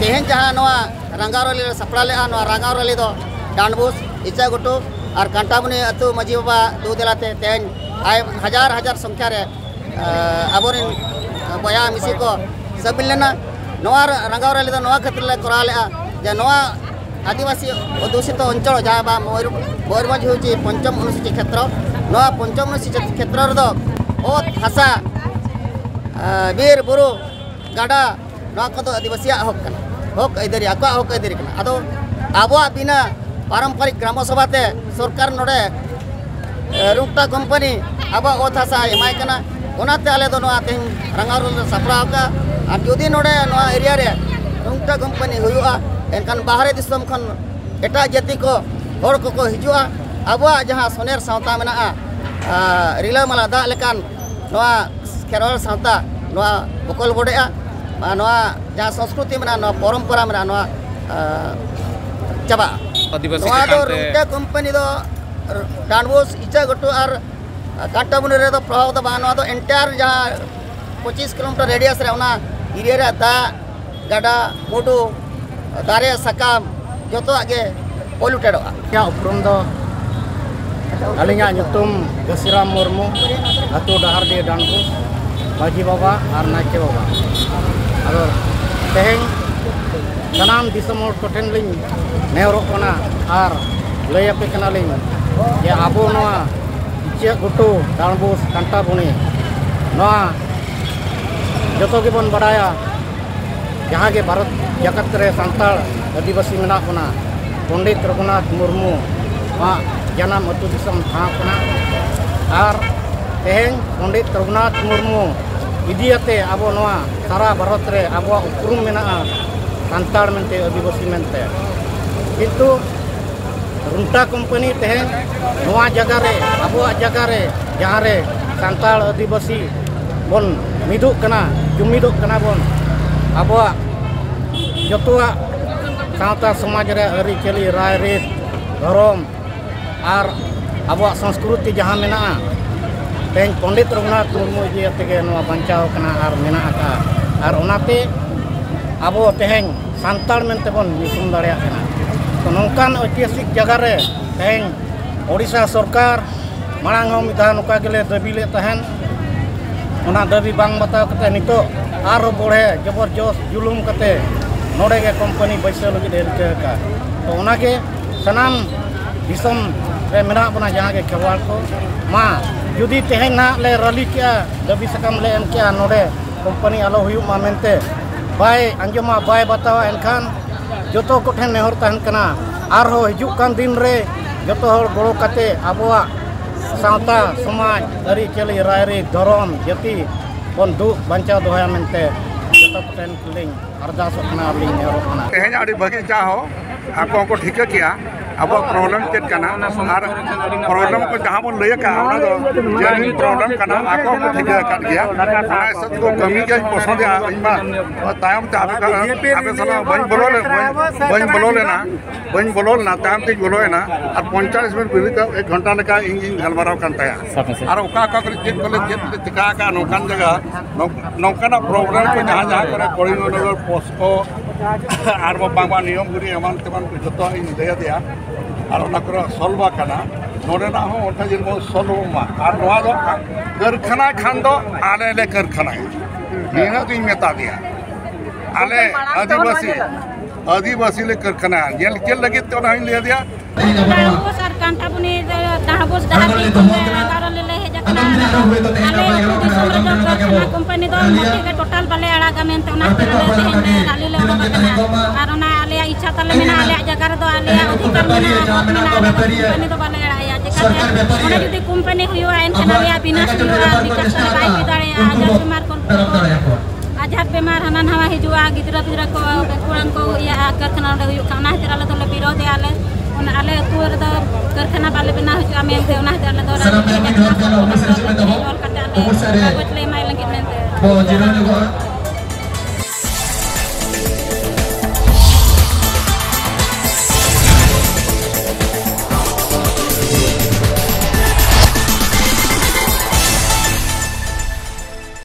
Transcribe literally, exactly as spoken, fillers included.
ᱛᱮᱦᱮᱧ ᱡᱟᱦᱟᱸ ᱱᱚᱣᱟ ᱨᱟᱸᱜᱟᱣ ᱨᱮᱞᱤ ᱞᱮ ᱥᱟᱯᱲᱟᱣ ᱞᱮᱫᱼᱟ, ᱱᱚᱣᱟ ᱨᱟᱸᱜᱟᱣ ᱨᱮᱞᱤ ᱫᱚ ᱰᱟᱸᱰᱵᱳᱥ, ᱤᱪᱟᱹᱜᱷᱩᱴᱩ ᱟᱨ ᱠᱟᱱᱴᱟᱵᱩᱱᱤ ᱟᱹᱛᱩ ᱢᱟᱹᱡᱷᱤ ᱵᱟᱵᱟ ᱫᱩ ᱫᱮᱞᱟᱛᱮ ᱛᱮᱦᱮᱧ ᱟᱭ ᱦᱟᱡᱟᱨ ᱦᱟᱡᱟᱨ ᱥᱚᱝᱠᱷᱟ ᱨᱮ, ᱟᱵᱚᱨᱮᱱ ᱵᱚᱭᱦᱟ ᱢᱤᱥᱤ ᱠᱚ ᱥᱟᱹᱢᱤᱞ ᱞᱮᱱᱟ᱾ ᱱᱚᱣᱟ ᱨᱟᱸᱜᱟᱣ ᱨᱮᱞᱤ ᱫᱚ ᱱᱚᱣᱟ ᱠᱷᱟᱹᱛᱤᱨ ᱞᱮ ᱠᱚᱨᱟᱣ ᱞᱮᱫᱼᱟ ᱡᱮ ᱱᱚᱣᱟ ᱟᱹᱫᱤᱵᱟᱹᱥᱤ ᱚᱫᱷᱩᱥᱤᱛᱚ ᱚᱧᱪᱚᱞ, ᱡᱟᱦᱟᱸ ᱵᱟ ᱢᱚᱭᱩᱨ-, ᱢᱚᱭᱩᱨᱵᱷᱚᱸᱡᱽ ᱦᱩᱭᱩᱪᱤ ᱯᱚᱧᱪᱚᱢ ᱚᱱᱩᱥᱩᱪᱤ ᱠᱷᱮᱛᱨᱚ, ᱱᱚᱣᱟ ᱯᱚᱧᱪᱚᱢ ᱚᱱᱩᱥᱩᱪᱤ ᱠᱷᱮᱛᱨᱚ ᱨᱮᱫᱚ ᱚᱛ ᱦᱟᱥᱟ, ᱵᱤᱨ ᱵᱩᱨᱩ, ᱜᱟᱰᱟ, ᱱᱚᱣᱟ ᱠᱚᱫᱚ ᱟᱹᱫᱤᱵᱟᱹᱥᱤᱭᱟᱜ ᱦᱚᱠ ᱠᱟᱱᱟ, ᱦᱚᱠ ᱟᱹᱭᱫᱟᱹᱨᱤ, ᱟᱠᱚᱣᱟᱜ ᱦᱚᱠ ᱟᱹᱭᱫᱟᱹᱨᱤ ᱠᱟᱱᱟ᱾ ᱟᱫᱚ ᱟᱵᱚᱣᱟᱜ ᱵᱤᱱᱟᱹ ᱯᱟᱨᱚᱢᱯᱚᱨᱤᱠ ᱜᱨᱟᱢᱚ ᱥᱚᱵᱷᱟ ᱛᱮ ᱥᱚᱨᱠᱟᱨ ᱱᱚᱰᱮ, ᱮ, ᱨᱩᱝᱴᱟ ᱠᱳᱢᱯᱟᱱᱤ ᱟᱵᱚᱣᱟᱜ ᱚᱛ ᱦᱟᱥᱟ ᱮᱢᱟᱭ ᱠᱟᱱᱟ᱾ ᱚᱱᱟᱛᱮ ᱟᱞᱮ ᱫᱚ ᱱᱚᱣᱟ ᱛᱮᱦᱮᱧ ᱨᱟᱸᱜᱟᱣ ᱨᱮᱞᱮ ᱥᱟᱯᱲᱟᱣ ᱟᱠᱟᱫᱼᱟ᱾ ᱟᱨ ᱡᱩᱫᱤ ᱱᱚᱰᱮ ᱱᱚᱣᱟ ᱮᱨᱤᱭᱟ ᱨᱮ ᱨᱩᱝᱴᱟ ᱠᱳᱢᱯᱟᱱᱤ ᱦᱩᱭᱩᱜᱼᱟ, ᱮᱱᱠᱷᱟᱱ ᱵᱟᱦᱨᱮ ᱫᱤᱥᱚᱢ ᱠᱷᱚᱱ ᱮᱴᱟᱜ ᱡᱟᱹᱛᱤ ᱠᱚ ᱦᱚᱲ ᱠᱚᱠᱚ ᱦᱤᱡᱩᱜᱼᱟ᱾ ᱟᱵᱚᱣᱟᱜ ᱡᱟᱦᱟᱸ ᱥᱚᱱᱮᱨ ᱥᱟᱶᱛᱟ ᱢᱮᱱᱟᱜᱼᱟ, ᱟᱨ ᱨᱤᱞᱟᱹᱢᱟᱞᱟ ᱫᱟᱜ ᱞᱮᱠᱟᱱ ᱱᱚᱣᱟ ᱠᱷᱮᱨᱣᱟᱲ ᱥᱟᱶᱛᱟ ᱱᱚᱣᱟ ᱵᱚᱠᱚᱞ ᱵᱚᱰᱮᱜᱼᱟ᱾ ᱟᱨ ᱱᱚᱣᱟ ᱡᱟᱦᱟᱸ ᱥᱚᱝᱥᱠᱨᱩᱛᱤ ᱢᱮᱱᱟᱜᱼᱟ, ᱱᱚᱣᱟ ᱯᱚᱨᱚᱢᱯᱚᱨᱟ ᱢᱮᱱᱟᱜᱼᱟ, ᱱᱚᱣᱟ, ᱟᱸ, ᱪᱟᱵᱟᱜᱼᱟ᱾ ᱟᱹᱫᱤᱵᱟᱹᱥᱤ ᱱᱚᱣᱟ ᱫᱚ ᱪᱮᱛᱟᱱ ᱨᱮ ᱨᱩᱝᱴᱟ ᱠᱳᱢᱯᱟᱱᱤ ᱫᱚ ᱰᱟᱸᱰᱵᱳᱥ, ᱤᱪᱟᱹᱜᱷᱩᱴᱩ ᱟᱨ ᱠᱟᱱᱴᱟᱵᱩᱱᱤ ᱨᱮᱫᱚ ᱯᱨᱚᱵᱷᱟᱵᱽ ᱫᱚ ᱵᱟᱝ᱾ ᱱᱚᱣᱟ ᱫᱚ entire ᱡᱟᱦᱟᱸ ᱯᱚᱸᱪᱤᱥ ᱠᱤᱞᱳᱢᱤᱴᱟᱨ radius ᱨᱮ ᱚᱱᱟ ᱮᱨᱤᱭᱟ ᱨᱮ ᱫᱟᱜ, ᱜᱟᱰᱟ, ᱢᱩᱰᱩ, ᱫᱟᱨᱮ, ᱥᱟᱠᱟᱢ ᱡᱚᱛᱚᱣᱟᱜ ᱜᱮ ᱯᱚᱞᱩᱴᱮᱰᱚᱜᱼᱟ᱾ ᱤᱧᱟᱹᱜ ᱩᱯᱨᱩᱢ ᱫᱚ, ᱟᱹᱞᱤᱧᱟᱜ ᱧᱩᱛᱩᱢ ᱜᱟᱹᱥᱤᱨᱟᱢ ᱢᱩᱨᱢᱩ, ᱟᱹᱛᱩ ᱰᱟᱦᱟᱨᱰᱤ ᱰᱟᱱᱰᱵᱳᱥ, ᱢᱟᱹᱡᱷᱤ ᱵᱟᱵᱟ ᱟᱨ ᱱᱟᱭᱠᱮ ᱵᱟᱵᱟ᱾ ᱟᱫᱚ ᱛᱮᱦᱮᱧ ᱥᱟᱱᱟᱢ ᱫᱤᱥᱚᱢ ᱦᱚᱲ ᱠᱚᱴᱷᱮᱱ ᱞᱤᱧ ᱱᱮᱦᱚᱨᱚᱜ ᱠᱟᱱᱟ ᱟᱨ ᱞᱟᱹᱭ ᱟᱯᱮ ᱠᱟᱱᱟᱞᱤᱧ ᱡᱮ ᱟᱵᱚ ᱱᱚᱣᱟ ᱤᱪᱟᱹᱜ ᱜᱷᱩᱴᱩ, ᱰᱟᱱᱰᱵᱳᱥ, ᱠᱟᱱᱴᱟᱵᱩᱱᱤ, ᱱᱚᱣᱟ ᱡᱚᱛᱚ ᱜᱮᱵᱚᱱ ᱵᱟᱰᱟᱭᱟ, ᱡᱟᱦᱟᱸ ᱜᱮ ᱵᱷᱟᱨᱚᱛ ᱡᱟᱠᱟᱛ ᱨᱮ ᱥᱟᱱᱛᱟᱲ ᱟᱹᱫᱤᱵᱟᱹᱥᱤ ᱢᱮᱱᱟᱜ ᱵᱚᱱᱟ, ᱯᱚᱱᱰᱤᱛ ᱨᱚᱜᱷᱩᱱᱟᱛᱷ ᱢᱩᱨᱢᱩ ᱟᱜ ᱡᱟᱱᱟᱢ ᱟᱹᱛᱩ ᱫᱤᱥᱚᱢ ᱴᱷᱟᱶ ᱠᱟᱱᱟ᱾ ᱟᱨ ᱛᱮᱦᱮᱧ ᱯᱚᱱᱰᱤᱛ ᱨᱚᱜᱷᱩᱱᱟᱛᱷ ᱢᱩᱨᱢᱩ ᱤᱫᱤᱭᱟᱛᱮ ᱟᱵᱚ ᱱᱚᱣᱟ ᱥᱟᱨᱟ ᱵᱷᱟᱨᱚᱛ ᱨᱮ ᱟᱵᱚᱣᱟᱜ ᱩᱯᱨᱩᱢ ᱢᱮᱱᱟᱜᱼᱟ, ᱥᱟᱱᱛᱟᱲ ᱢᱮᱱᱛᱮ, ᱟᱹᱫᱤᱵᱟᱹᱥᱤ ᱢᱮᱱᱛᱮ᱾ ᱠᱤᱱᱛᱩ ᱨᱩᱝᱴᱟ ᱠᱳᱢᱯᱟᱱᱤ ᱛᱮᱦᱮᱧ ᱱᱚᱣᱟ ᱡᱟᱭᱜᱟ ᱨᱮ, ᱟᱵᱚᱣᱟᱜ ᱡᱟᱭᱜᱟ ᱨᱮ, ᱡᱟᱦᱟᱸ ᱨᱮ ᱥᱟᱱᱛᱟᱲ ᱟᱹᱫᱤᱵᱟᱹᱥᱤ ᱵᱚᱱ ᱢᱤᱫᱚᱜ ᱠᱟᱱᱟ, ᱡᱩᱢᱤᱫᱚᱜ ᱠᱟᱱᱟ ᱵᱚᱱ, ᱟᱵᱚᱣᱟᱜ ᱡᱚᱛᱚᱣᱟᱜ ᱥᱟᱶᱛᱟ ᱥᱚᱢᱟᱡᱽ ᱨᱮ ᱟᱹᱨᱤᱪᱟᱹᱞᱤ, ᱨᱟᱭᱨᱤᱛ, ᱫᱷᱚᱨᱚᱢ ᱟᱨ ᱟᱵᱚᱣᱟᱜ ᱥᱚᱝᱥᱠᱨᱩᱛᱤ ᱡᱟᱦᱟᱸ ᱢᱮᱱᱟᱜᱼᱟ, ᱛᱮᱦᱮᱧ ᱯᱚᱱᱰᱤᱛ ᱨᱚᱜᱷᱩᱱᱟᱛᱷ ᱢᱩᱨᱢᱩ ᱤᱫᱤ ᱠᱟᱛᱮ ᱜᱮ ᱱᱚᱣᱟ ᱵᱟᱧᱪᱟᱣ ᱠᱟᱱᱟ ᱟᱨ ᱢᱮᱱᱟᱜ ᱟᱠᱟᱫᱼᱟ᱾ ᱟᱨ ᱚᱱᱟᱛᱮ ᱟᱵᱚ ᱛᱮᱦᱮᱧ ᱥᱟᱱᱛᱟᱲ ᱢᱮᱱᱛᱮ ᱵᱚᱱ ᱧᱩᱛᱩᱢ ᱫᱟᱲᱮᱭᱟᱜ ᱠᱟᱱᱟ᱾ ᱛᱚ, ᱱᱚᱝᱠᱟᱱ ᱳᱭᱛᱤᱦᱟᱥᱤᱠ ᱡᱟᱭᱜᱟ ᱨᱮ ᱛᱮᱦᱮᱧ ᱳᱰᱤᱥᱟ ᱥᱚᱨᱠᱟᱨ, ᱢᱟᱲᱟᱝ ᱦᱚᱸ ᱢᱤᱫ ᱫᱷᱟᱣ ᱱᱚᱝᱠᱟ ᱜᱮᱞᱮ ᱫᱟᱹᱵᱤ ᱞᱮᱫ ᱛᱟᱦᱮᱱ, ᱚᱱᱟ ᱫᱟᱹᱵᱤ ᱵᱟᱝ ᱵᱟᱛᱟᱣ ᱠᱟᱛᱮ ᱱᱤᱛᱚᱜ ᱟᱨᱦᱚᱸ ᱵᱚᱲᱦᱮ ᱡᱚᱵᱚᱨᱡᱚᱥ ᱡᱩᱞᱩᱢ ᱠᱟᱛᱮ ᱱᱚᱰᱮ ᱜᱮ ᱠᱳᱢᱯᱟᱱᱤ ᱵᱟᱹᱭᱥᱟᱹᱣ ᱞᱟᱹᱜᱤᱫ ᱮ ᱨᱤᱠᱟᱹ ᱟᱠᱟᱫ᱾ ᱛᱚ, ᱚᱱᱟᱜᱮ ᱥᱟᱱᱟᱢ ᱫᱤᱥᱚᱢ ᱨᱮ ᱢᱮᱱᱟᱜ ᱵᱚᱱᱟ, ᱡᱟᱦᱟᱸ ᱜᱮ ᱠᱷᱮᱨᱣᱟᱲ ᱠᱚ, ᱢᱟ ᱡᱩᱫᱤ ᱛᱮᱦᱮᱧ ᱱᱟᱦᱟᱜ ᱞᱮ ᱨᱟᱹᱞᱤ ᱠᱮᱜᱼᱟ, ᱫᱟᱹᱵᱤ ᱥᱟᱠᱟᱢ ᱞᱮ ᱮᱢ ᱠᱮᱜᱼᱟ, ᱱᱚᱰᱮ ᱠᱳᱢᱯᱟᱱᱤ ᱟᱞᱚ ᱦᱩᱭᱩᱜ ᱢᱟ ᱢᱮᱱᱛᱮ ᱵᱟᱭ ᱟᱸᱡᱚᱢᱟ, ᱵᱟᱭ ᱵᱟᱛᱟᱣᱟ, ᱮᱱᱠᱷᱟᱱ ᱡᱚᱛᱚ ᱠᱚᱴᱷᱮᱱ ᱱᱮᱦᱚᱨ ᱛᱟᱦᱮᱱ ᱠᱟᱱᱟ, ᱟᱨᱦᱚᱸ ᱦᱤᱡᱩᱜ ᱠᱟᱱ ᱫᱤᱱ ᱨᱮ ᱡᱚᱛᱚ ᱦᱚᱲ ᱜᱚᱲᱚ ᱠᱟᱛᱮ ᱟᱵᱚᱣᱟᱜ ᱥᱟᱶᱛᱟ, ᱥᱚᱢᱟᱡᱽ, ᱟᱹᱨᱤᱪᱟᱹᱞᱤ, ᱨᱟᱭᱨᱤᱛ, ᱫᱷᱚᱨᱚᱢ, ᱡᱟᱹᱛᱤ ᱵᱚᱱ ᱫᱩᱜ ᱵᱟᱧᱪᱟᱣ ᱫᱚᱦᱚᱭᱟ ᱢᱮᱱᱛᱮ ᱡᱚᱛᱚ ᱠᱚᱴᱷᱮᱱ ᱞᱤᱧ ᱟᱨᱫᱟᱥᱚᱜ ᱠᱟᱱᱟ ᱟᱨ ᱞᱤᱧ ᱱᱮᱦᱚᱨᱚᱜ ᱠᱟᱱᱟ᱾ ᱛᱮᱦᱮᱧ ᱟᱹᱰᱤ ᱵᱷᱟᱹᱜᱤ ᱪᱟ ᱦᱚᱸ ᱟᱠᱚ ᱦᱚᱸᱠᱚ ᱴᱷᱤᱠᱟᱹ ᱠᱮᱜᱼᱟ ᱟᱵᱚᱣᱟᱜ problem ᱪᱮᱫ ᱠᱟᱱᱟ ᱟᱨ problem ᱠᱚ ᱡᱟᱦᱟᱸ ᱵᱚᱱ ᱞᱟᱹᱭ ᱟᱠᱟᱫᱼᱟ, ᱚᱱᱟ ᱫᱚ genuine problem ᱠᱟᱱᱟ, ᱟᱠᱚ ᱦᱚᱸᱠᱚ ᱴᱷᱤᱠᱟᱹ ᱟᱠᱟᱫ ᱜᱮᱭᱟ᱾ ᱚᱱᱟ ᱦᱤᱥᱟᱹᱵ ᱛᱮᱠᱚ ᱠᱟᱹᱢᱤ ᱜᱮᱭᱟ, ᱤᱧ ᱯᱚᱥᱚᱸᱫᱮᱜᱼᱟ᱾ ᱤᱧ ᱢᱟ ᱛᱟᱭᱚᱢ ᱛᱮ ᱟᱯᱮ, ᱟᱯᱮ ᱥᱟᱞᱟᱜ ᱵᱟᱹᱧ ᱵᱚᱞᱚ ᱞᱮ-, ᱵᱟᱹᱧ, ᱵᱟᱹᱧ ᱵᱚᱞᱚ ᱞᱮᱱᱟ, ᱵᱟᱹᱧ ᱵᱚᱞᱚ ᱞᱮᱱᱟ, ᱛᱟᱭᱚᱢ ᱛᱮᱧ ᱵᱚᱞᱚᱭᱮᱱᱟ᱾ ᱟᱨ ᱯᱚᱧᱪᱟᱞᱤᱥ ᱢᱤᱱᱤᱴ ᱵᱷᱤᱛᱨᱤ ᱛᱮ ᱮᱠ ᱜᱷᱚᱱᱴᱟ ᱞᱮᱠᱟ ᱤᱧ ᱜᱤᱧ ᱜᱟᱞᱢᱟᱨᱟᱣ ᱠᱟᱱ ᱛᱟᱭᱟ᱾ ᱥᱟᱯᱷᱟ ᱥᱟᱹᱯᱷᱤ᱾ ᱟᱨ ᱚᱠᱟ ᱚᱠᱟ ᱠᱚᱨᱮ ᱪᱮᱫ ᱠᱚᱞᱮ ᱪᱮᱫ ᱞᱮ ᱪᱤᱠᱟ ᱟᱠᱟᱫᱼᱟ ᱱᱚᱝᱠᱟᱱ ᱡᱟᱭᱜᱟ, ᱱᱚᱝ-, ᱱᱚᱝᱠᱟᱱᱟᱜ problem ᱠᱚ ᱡᱟᱦᱟᱸ ᱡᱟᱦᱟᱸ ᱠᱚᱨᱮ ᱠᱚᱲᱤᱢᱚᱱᱚᱜᱚᱨ, ᱯᱚᱥᱠᱚ, ᱟᱨ ᱵᱟᱝ ᱵᱟᱝ ᱱᱤᱭᱚᱢ ᱜᱤᱨᱤ ᱮᱢᱟᱱ ᱛᱮᱢᱟᱱ ᱠᱚ ᱡᱚᱛᱚᱣᱟᱜ ᱤᱧ ᱞᱟᱹᱭ ᱟᱫᱮᱭᱟ᱾ ᱟᱨ ᱚᱱᱟ ᱠᱚᱨᱮ solve ᱟᱠᱟᱱᱟ᱾ ᱱᱚᱰᱮᱱᱟᱜ ᱦᱚᱸ ᱚᱱᱠᱟ ᱡᱮᱢᱚᱱ solve ᱢᱟ᱾ ᱟᱨ ᱱᱚᱣᱟ ᱫᱚ ᱠᱟᱹᱨᱠᱷᱟᱱᱟ ᱠᱷᱟᱱ ᱫᱚ ᱟᱞᱮ ᱞᱮ ᱠᱟᱹᱨᱠᱷᱟᱱᱟᱭᱟ, ᱱᱤᱱᱟᱹᱜ ᱫᱩᱧ ᱢᱮᱛᱟ ᱫᱮᱭᱟ᱾ ᱟᱞᱮ ᱟᱹᱫᱤᱵᱟᱹᱥᱤ, ᱟᱹᱫᱤᱵᱟᱹᱥᱤ ᱞᱮ ᱠᱟᱹᱨᱠᱷᱟᱱᱟᱭᱟ᱾ ᱧᱮᱞ ᱪᱮᱫ ᱞᱟᱹᱜᱤᱫ ᱛᱮ ᱚᱱᱟ ᱦᱚᱸᱧ ᱞᱟᱹᱭ ᱟᱫᱮᱭᱟ᱾ ᱰᱟᱸᱰᱵᱳᱥ ᱟᱨ ᱠᱟᱱᱴᱟᱵᱩᱱᱤ ᱨᱮ ᱰᱟᱸᱰᱵᱳᱥ ᱰᱟᱦᱟᱨ ᱞᱟᱹᱜᱤᱫ ᱛᱮ ᱟᱞᱮ ᱞᱮ ᱦᱮᱡ ᱟᱠᱟᱱᱟ᱾ ᱟᱞᱮ ᱟᱹᱛᱩ ᱫᱤᱥᱚᱢ ᱨᱮᱫᱚ ᱠᱟᱹᱨᱠᱷᱟᱱᱟ ᱠᱳᱢᱯᱟᱱᱤ ᱫᱚ ᱢᱚᱴᱮ ᱜᱮ total ᱵᱟᱞᱮ ᱟᱲᱟᱜᱟ ᱢᱮᱱᱛᱮ ᱚᱱᱟ ᱠᱷᱟᱹᱛᱤᱨ ᱟᱞᱮ ᱛᱮᱦᱮᱧ ᱞᱮ rally ᱞᱮ ᱚᱰᱚᱠ ᱟᱠᱟᱱᱟ᱾ ᱟᱨ ᱚᱱᱟ ᱟᱞᱮᱭᱟᱜ ᱤᱪᱪᱷᱟ ᱛᱟᱞᱮ ᱢᱮᱱᱟᱜᱼᱟ, ᱟᱞᱮᱭᱟᱜ ᱡᱟᱭᱜᱟ ᱨᱮᱫᱚ ᱟᱞᱮᱭᱟᱜ ᱚᱫᱷᱤᱠᱟᱨ ᱢᱮᱱᱟᱜᱼᱟ, ᱦᱚᱠ ᱢᱮᱱᱟᱜᱼᱟ, ᱟᱞᱮ ᱫᱚ ᱠᱳᱢᱯᱟᱱᱤ ᱫᱚ ᱵᱟᱞᱮ ᱟᱲᱟᱜ ᱮᱭᱟ᱾ ᱪᱮᱠᱟᱛᱮ ᱚᱸᱰᱮ ᱡᱩᱫᱤ ᱠᱳᱢᱯᱟᱱᱤ ᱦᱩᱭᱩᱜᱼᱟ, ᱮᱱᱠᱷᱟᱱ ᱟᱞᱮᱭᱟᱜ ᱵᱤᱱᱟᱥ ᱦᱩᱭᱩᱜᱼᱟ, ᱵᱤᱠᱟᱥ ᱛᱟᱞᱮ ᱵᱟᱭ ᱦᱩᱭ ᱫᱟᱲᱮᱭᱟᱜᱼᱟ᱾ ᱟᱡᱟᱨ ᱵᱤᱢᱟᱨ ᱠᱚ, ᱟᱡᱟᱨ ᱵᱤᱢᱟᱨ ᱦᱟᱱᱟ ᱱᱟᱣᱟ ᱦᱤᱡᱩᱜᱼᱟ, ᱜᱤᱫᱽᱨᱟᱹ ᱯᱤᱫᱽᱨᱟᱹ ᱠᱚ, ᱠᱩᱲᱟᱹᱱ ᱠᱚ ᱤᱭᱟᱹᱜᱼᱟ, ᱠᱟᱹᱨᱠᱷᱟᱱᱟ ᱚᱸᱰᱮ ᱦᱩᱭᱩᱜ ᱠᱷᱟᱱ, ᱚᱱᱟ ᱠᱷᱟᱹᱛᱤᱨ ᱟᱞᱮ ᱫᱚᱞᱮ ᱵᱤᱨᱳᱫᱷᱮᱜᱼᱟ᱾ ᱟᱞᱮ ᱚᱱᱟ ᱟᱞᱮ ᱟᱹᱛᱩ ᱨᱮᱫᱚ ᱠᱟᱹᱨᱠᱷᱟᱱᱟ ᱵᱟᱞᱮ ᱵᱮᱱᱟᱣ ᱦᱚᱪᱚᱜᱼᱟ ᱢᱮᱱᱛᱮ, ᱚᱱᱟ ᱠᱷᱟᱹᱛᱤᱨ ᱟᱞᱮ ᱫᱚ ᱨᱟᱡᱽ ᱚᱞ ᱠᱟᱛᱮ ᱟᱞᱮ ᱠᱟᱜᱚᱡᱽ ᱞᱮ ᱮᱢᱟᱭ ᱞᱟᱹᱜᱤᱫ ᱢᱮᱱᱛᱮ᱾